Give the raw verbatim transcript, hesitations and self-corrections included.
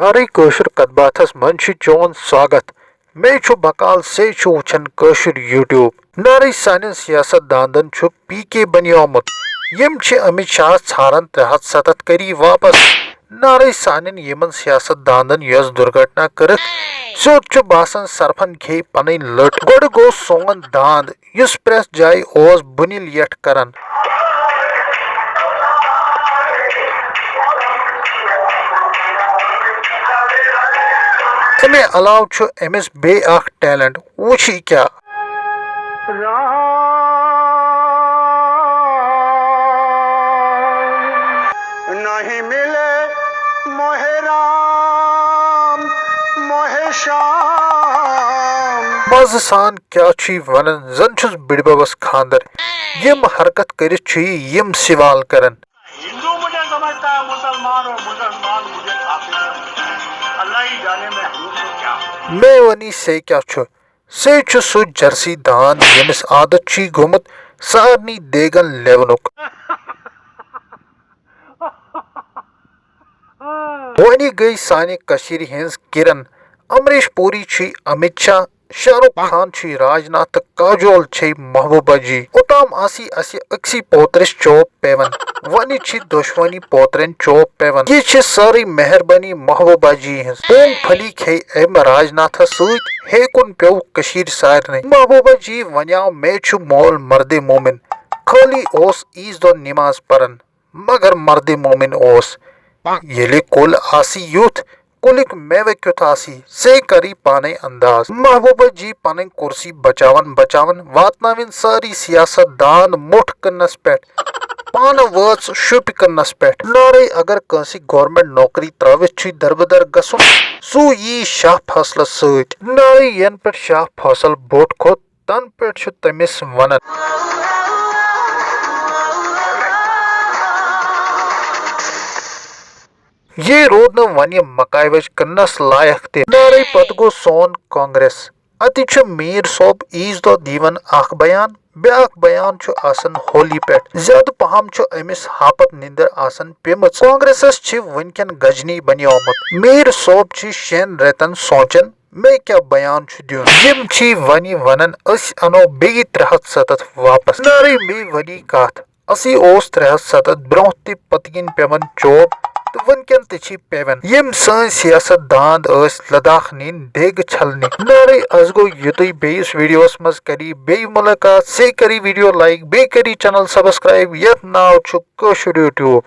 سارے کٲشُر کتھ باتھس منٛز چھُ چون سواگت۔ مےٚ چھُ بکال سے چھُ وٕچھان کٲشُر YouTube۔ نارے سانٮ۪ن سیاست داندن چھُ پی کے بنیومُت۔ یِم چھِ امت شاہ ژھاران ترٛےٚ ہتھ ستتھ کری واپس۔ نارے سانٮ۪ن یِمن سیاست داندن یۄس درگھٹنا کٔرٕکھ، سیوٚد چھُ باسان صرفن کھیٚیہِ پنٕنۍ لٔٹ۔ گۄڈٕ گوٚو سون داند، یُس پرٛٮ۪تھ جایہِ اوس بُنہِ لیٹھ کران۔ امہِ علاوٕ چھُ أمِس بیٚیہِ اکھ ٹیلنٹ، وٕچھ یہِ کیٛاہ۔ نہیں ملے ماہ رام ماہ شام۔ مزٕ سان کیٛاہ چھُ یہِ ونان؟ زن چھُس بٕڈببس خانٛدر۔ یِم حرکت کٔرِتھ چھُ یہِ یِم سوال کران۔ ہندو مجھے سمجھتا ہے مسلمان اور مسلمان مجھے کافر سمجھتا ہے۔ اللہ ہی جانے میں ہوں تو کیا ہوں۔ مےٚ ؤنی سے کیٛاہ چھُ؟ سے چھُ سُہ جرسی داند ییٚمِس عادت چھُے گوٚمُت سارنٕے دیگن لیونُک۔ وۄنہِ گٔے سانہِ کٔشیٖرِ ہٕنٛز کرن۔ امریش پوری چھُے امت شاہ، شاہ رخ خان چھُے راج ناتھ تہٕ کاجول چھے محبوبہ جی۔ اوٚتام آسی اسہِ أکسٕے پوترِس چوب پیوان، وۄنہِ چھِ دۄشوٕنی پوترٮ۪ن چوب پیوان۔ یہِ چھِ سٲرٕے مہربٲنی محبوبہ جی ہٕنٛز۔ مونگ پھلی کھے أمۍ راج ناتھس سۭتۍ، ہے کُن پیوٚو کٔشیٖرِ سارنٕے۔ محبوبہ جی ونیاو، مے چھُ مول مردِ مومن، خٲلی اوس عیٖذ دۄہ نماز پران۔ مگر مردِ مومن اوس۔ ییٚلہِ کُل آسی یُتھ، کُلیُک میوٕ کیُتھ آسی، سے کری پانے انداز۔ محبوبہ جی پنٕنۍ کرسی بچاون بچاون واتناوٕنۍ سٲری سیاست دان مُٹھ کٕننس پٮ۪ٹھ۔ پانہٕ وٲژ شُپہِ کٕننس پٮ۪ٹھ۔ نارے اگر کٲنٛسہِ گورنمنٹ نوکری ترٲوِتھ چھُے دربدر گژھُن، سُہ یی شاہ فاصلس سۭتۍ۔ نارے ین پٮ۪ٹھ شاہ فاصل بوٚٹھ کھوٚت، تن پٮ۪ٹھ چھُ تٔمِس ونان۔ یہِ روٗد نہٕ وۄنہِ مکاوِج کٕننس لایق تہِ۔ نارے پتہٕ گوٚو سون کانگریس۔ اتہِ چھُ میٖر صٲب عیٖذ دۄہ دِوان اکھ بیان، بیاکھ بیان چھُ آسان ہولی پٮ۪ٹھ۔ زیادٕ پہم چھُ أمِس ہاپت نِندٕر آسان پیمٕژ۔ کانگریسس چھِ وٕنکٮ۪ن گجنی بنیومُت۔ میٖر صٲب چھِ شٮ۪ن رٮ۪تن سونچان، مےٚ کیٛاہ بیان چھُ دیُن؟ یِم چھی وۄنی ونان، أسۍ انو بیٚیہِ ترٛےٚ ہتھ ستتھ واپس۔ نارے مے ولی کتھ، اسی اوس ترٛےٚ ہتھ ستتھ برونٛہہ تہِ پتہٕ کِنۍ پٮ۪وان چوب تہٕ وٕنکٮ۪ن تہِ چھی پٮ۪وان۔ یِم سٲنۍ سیاست داند ٲسۍ لداخ نِنۍ دیگہٕ چھلنہِ۔ نارے از گوٚو یُتُے، بیٚیِس ویڈیوس منٛز کری بیٚیہِ مُلاقات۔ سے کری ویڈیو لایک، بیٚیہِ کری چینل سبسکرایب، یتھ ناو چھُ کٲشُر YouTube۔